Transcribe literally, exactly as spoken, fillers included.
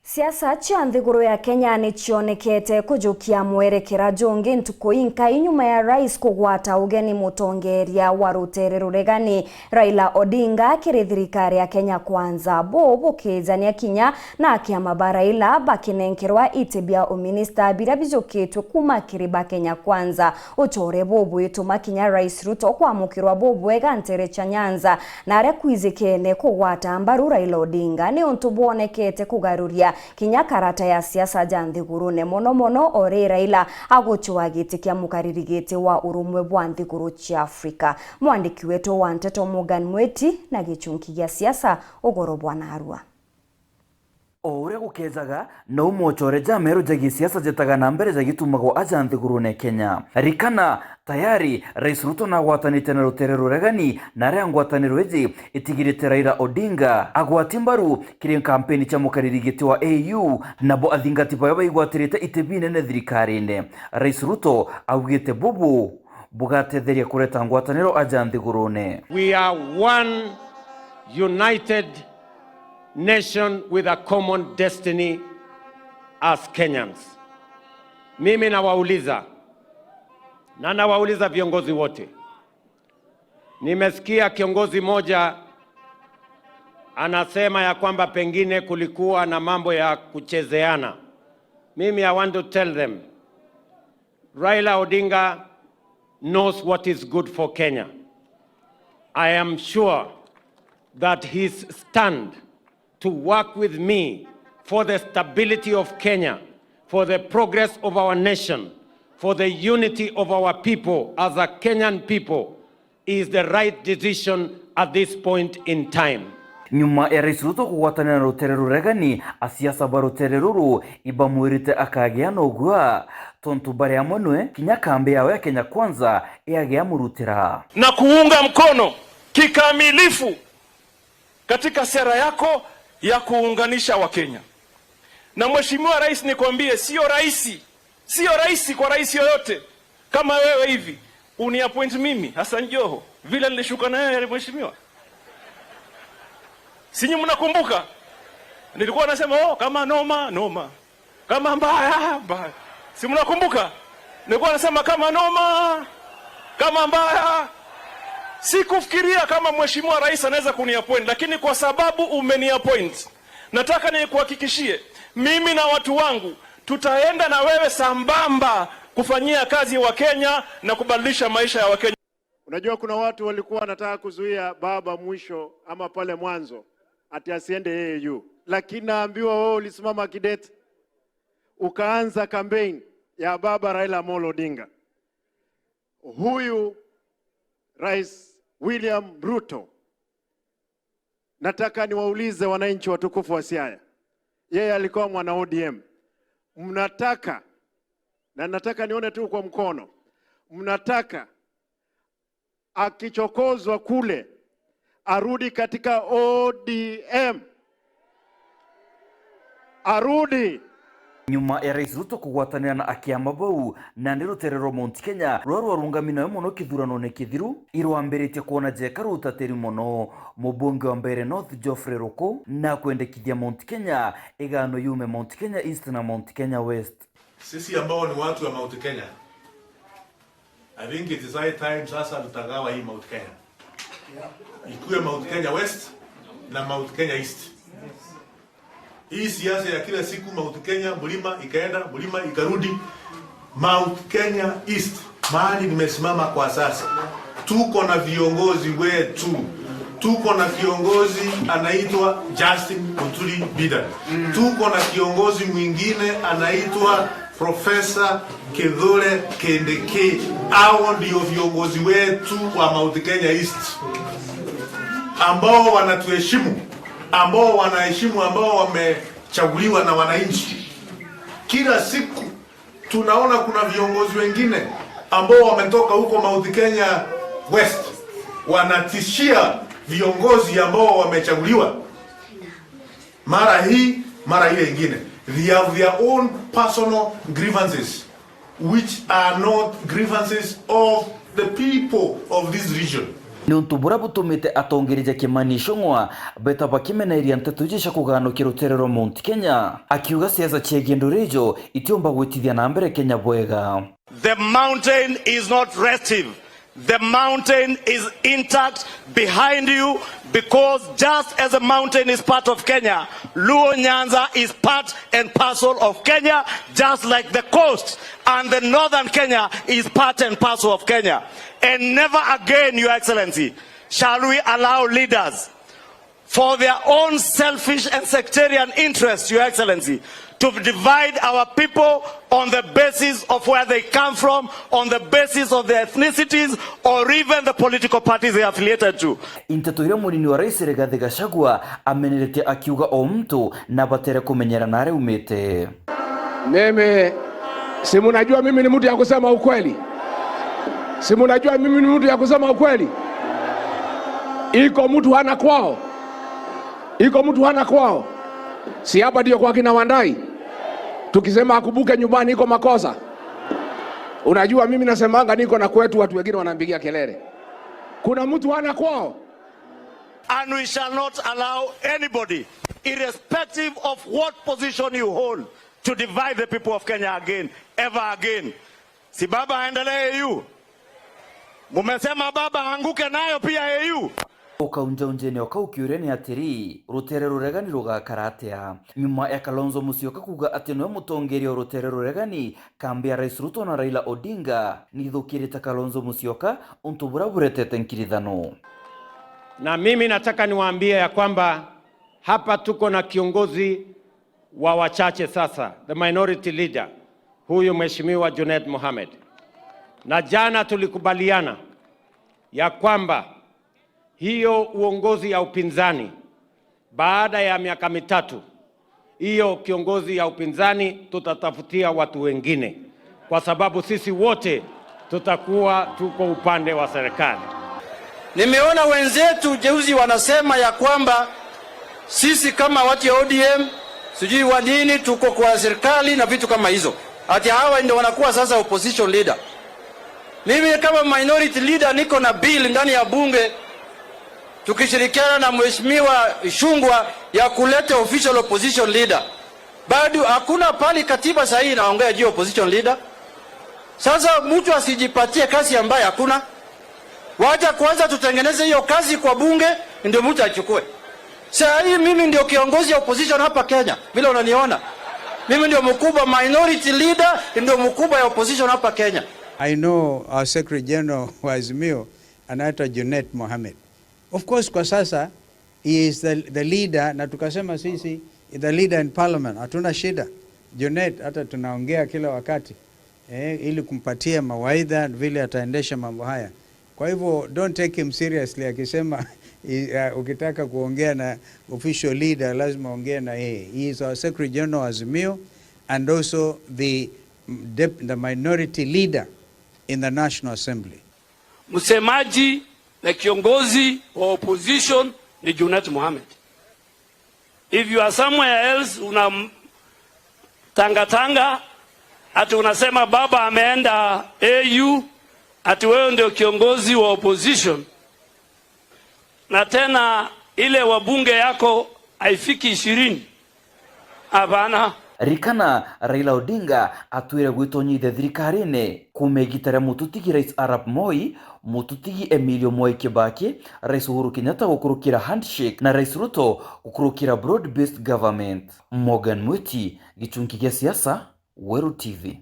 Siasa cia nthiguru ya Kenya ni cionekete kujukia mwerekera jungi ntuku inkai nyuma ya rais kugwata ugeni mutongeria wa rutere ruregani Raila Odinga kiri thirikari ya Kenya Kwanza. Buu bukijania kinya na akiama ba Raila bakinenkerwa iti bia uminista biria bijukitwe kuuma kiri ba Kenya Kwanza. Uchore buu bwituma kinya Rais Ruto kwamukirwa bubwega ntere cia Nyanza, na aria kwijikene kugwata mbaru Raila Odinga niuntu bwonekete kugaruria kinya karata ya siasa ja nthigurune, mono mono o ri Raila agucwaa giti kia mukariri giti wa urumwe bwa nthiguru cia Afrika. Mwandiki wetu wa nteto Morgan Mwiti na gichunki gia siasa ugoro bwa narua. O uria gukejaga, nou mochore jameru ja gisiasa jetaga na mbere jagitumagwa aja nthigurune Kenya. Rikana, tayari, Rais Ruto nagwatanite na rutere ruregani, na aria ngwataniro iji itigirite Raila Odinga agwati mbaru kiri kampeni cia mukariri giti wa A U, nabo athingati bawe baigwatirite iti binene thirikarine. Rais Ruto augite bubu bugatetheria kureta ngwataniro aja nthigurune. We are one united nation with a common destiny as Kenyans. Mimi nawauliza, na nawauliza viongozi wote. Nimesikia kiongozi moja anasema ya kwamba pengine kulikuwa na mambo ya kuchezeana. Mimi, I want to tell them, Raila Odinga knows what is good for Kenya. I am sure that his stand to work with me for the stability of Kenya, for the progress of our nation, for the unity of our people as a Kenyan people is the right decision at this point in time. Nyuma ya Rais Ruto kugwatanira na rutere ruregani, asiasa ba rutere ruru ibamwirite akagia na ugua, tontu bari amwe nwe, kinya kambi yawe ya Kenya Kwanza iagea murutira. Na kuunga mkono kikamilifu katika sera yako ya kuunganisha Wakenya. Na Mheshimiwa Rais, nikwambie, sio rahisi, sio rahisi kwa rais yoyote kama wewe hivi uniappoint mimi, Hassan Joho, vile nilishuka na yeye, mheshimiwa. Si nyinyi mnakumbuka? Nilikuwa nasema, "Oh, kama noma, noma. Kama mbaya, mbaya." Si mnakumbuka? Nilikuwa nasema, "Kama noma, kama mbaya." Sikufikiria kama Mheshimiwa Rais anaweza kuniappoint, lakini kwa sababu umeniappoint, nataka nikuhakikishie, mimi na watu wangu tutaenda na wewe sambamba kufanyia kazi wa Kenya na kubadilisha maisha ya Wakenya. Unajua, kuna watu walikuwa wanataka kuzuia baba mwisho ama pale mwanzo ati asiende A U, lakini naambiwa wewe ulisimama kidete, ukaanza campaign ya baba Raila Amolo Odinga. Huyu Rais William Ruto, nataka niwaulize wananchi watukufu wa Siaya, yeye alikuwa mwana O D M, mnataka, na nataka nione tu kwa mkono, mnataka akichokozwa kule arudi katika O D M, arudi. Nyuma ya Rais Ruto kugwatanira na akiama bau, nandi rutere rwa Mount Kenya ruria rwarungami nawe mono kithuranone kithiru, irwambiritie kwona jeka rutatiri mono. Mubunge wa Mbeere North Geoffrey Ruku nakwendekithia Mount Kenya igano yume Mount Kenya East na Mount Kenya West. Sisi ambao ni watu wa Mount Kenya, I think it is high time sasa tutagawa hii Mount Kenya. Ikuwe Mount Kenya West na Mount Kenya East. Hii siasa ya kila siku Mount Kenya, mlima ikaenda, mlima ikarudi. Mount Kenya East, mahali nimesimama kwa sasa, tuko na viongozi wetu. Tuko na kiongozi anaitwa Justin Muturi Bida. Tuko na kiongozi mwingine anaitwa Professor Kithure Kindiki. Hao ndio viongozi wetu wa Mount Kenya East, ambao wanatuheshimu, ambao wanaheshimu, ambao wamechaguliwa na wananchi. Kila siku tunaona kuna viongozi wengine ambao wametoka huko Mount Kenya West wanatishia viongozi ambao wamechaguliwa, mara hii, mara ile ingine. They have their own personal grievances which are not grievances of the people of this region. Niuntu buria butumite atongeria ja Kimani Ichung'wa beta bakimeneria nteto iji cia kuganukia rutere rwa Mount Kenya, akiuga siasa ciegie nduri ijo itiumba gwitithia na mbere Kenya bwega. The mountain is not restive. The mountain is intact behind you, because just as the mountain is part of Kenya, Luo Nyanza is part and parcel of Kenya, just like the coast and the northern Kenya is part and parcel of Kenya. And never again, Your Excellency, shall we allow leaders for their own selfish and sectarian interests, Your Excellency, to divide our people on the basis of where they come from, on the basis of their ethnicities, or even the political parties they are affiliated to. Inteto iria munini wa rais Rigathi Gachagua ameneretie akiuga o mtu na batere kumenyera na aria aumite. Mimi, si mnajua mimi ni mtu ya kusema ukweli? Si mnajua mimi ni mtu ya kusema ukweli? Iko mtu hana kwao? Iko mtu hana kwao? Si hapa ndio kwa kina Wandai? Tukisema akumbuke nyumbani iko makosa. Unajua mimi nasemanga niko na kwetu, watu wengine wanampigia kelele. Kuna mtu hana kwao? And we shall not allow anybody, irrespective of what position you hold, to divide the people of Kenya again, ever again. Si baba aendelee A U? Mumesema baba aanguke nayo pia A U? Ukaunjaunjene o kau kiuria ni atiri, rutere ruregani rugakara atia? Nyuma ya Kalonzo Musyoka kuuga ati niwe mutongeria o rutere ruregani, kambi ya Rais Ruto na Raila Odinga nithukirite Kalonzo Musyoka untu buria buretete nkirithano. Na mimi nataka niwaambie ya kwamba hapa tuko na kiongozi wa wachache sasa, the minority leader, huyu Mheshimiwa Junet Mohamed. Na jana tulikubaliana ya kwamba hiyo uongozi ya upinzani, baada ya miaka mitatu, hiyo kiongozi ya upinzani tutatafutia watu wengine, kwa sababu sisi wote tutakuwa tuko upande wa serikali. Nimeona wenzetu juzi wanasema ya kwamba sisi kama watu ya O D M, sijui wa nini, tuko kwa serikali na vitu kama hizo. Ati hawa ndio wanakuwa sasa opposition leader. Mimi kama minority leader niko na bill ndani ya bunge tukishirikiana na Mheshimiwa Ichung'wa ya kuleta official opposition leader. Bado hakuna pali katiba sahihi inaongea juu ya opposition leader. Sasa mtu asijipatie kazi ambaye hakuna. Wacha kwanza tutengeneze hiyo kazi kwa bunge, ndio mtu achukue. Saa hii mimi ndio kiongozi ya opposition hapa Kenya, vile unaniona. Mimi ndio mkubwa, minority leader, ndio mkubwa ya opposition hapa Kenya. I know our Secretary General wa Azimio anaitwa Junet Mohamed. Of course, kwa sasa he is the, the leader, na tukasema sisi the leader in parliament, hatuna shida. Junet, hata tunaongea kila wakati, eh, ili kumpatia mawaidha vile ataendesha mambo haya. Kwa hivyo, don't take him seriously akisema i- uh, ukitaka kuongea na official leader lazima ongea na yeye. He is our Secretary General Azimio and also the, mm, dep- the minority leader in the National Assembly. Msemaji na kiongozi wa opposition ni Junet Mohamed. If you are somewhere else, una m- tangatanga, ati unasema baba ameenda A U, ati wewe ndio kiongozi wa opposition, na tena ile wabunge yako haifiki ishirini. Hapana. Ririkana, Raila Odinga atwire gwitonyithia thirikarine kuuma igita ria mututigi Rais Arap Moi, mututigi Emilio Mwai Kibaki, Rais Uhuru Kenyatta gukurukira handshake na Rais Ruto gukurukira broad-based government. Morgan Mwiti, gichunki gia siasa, Weru T V.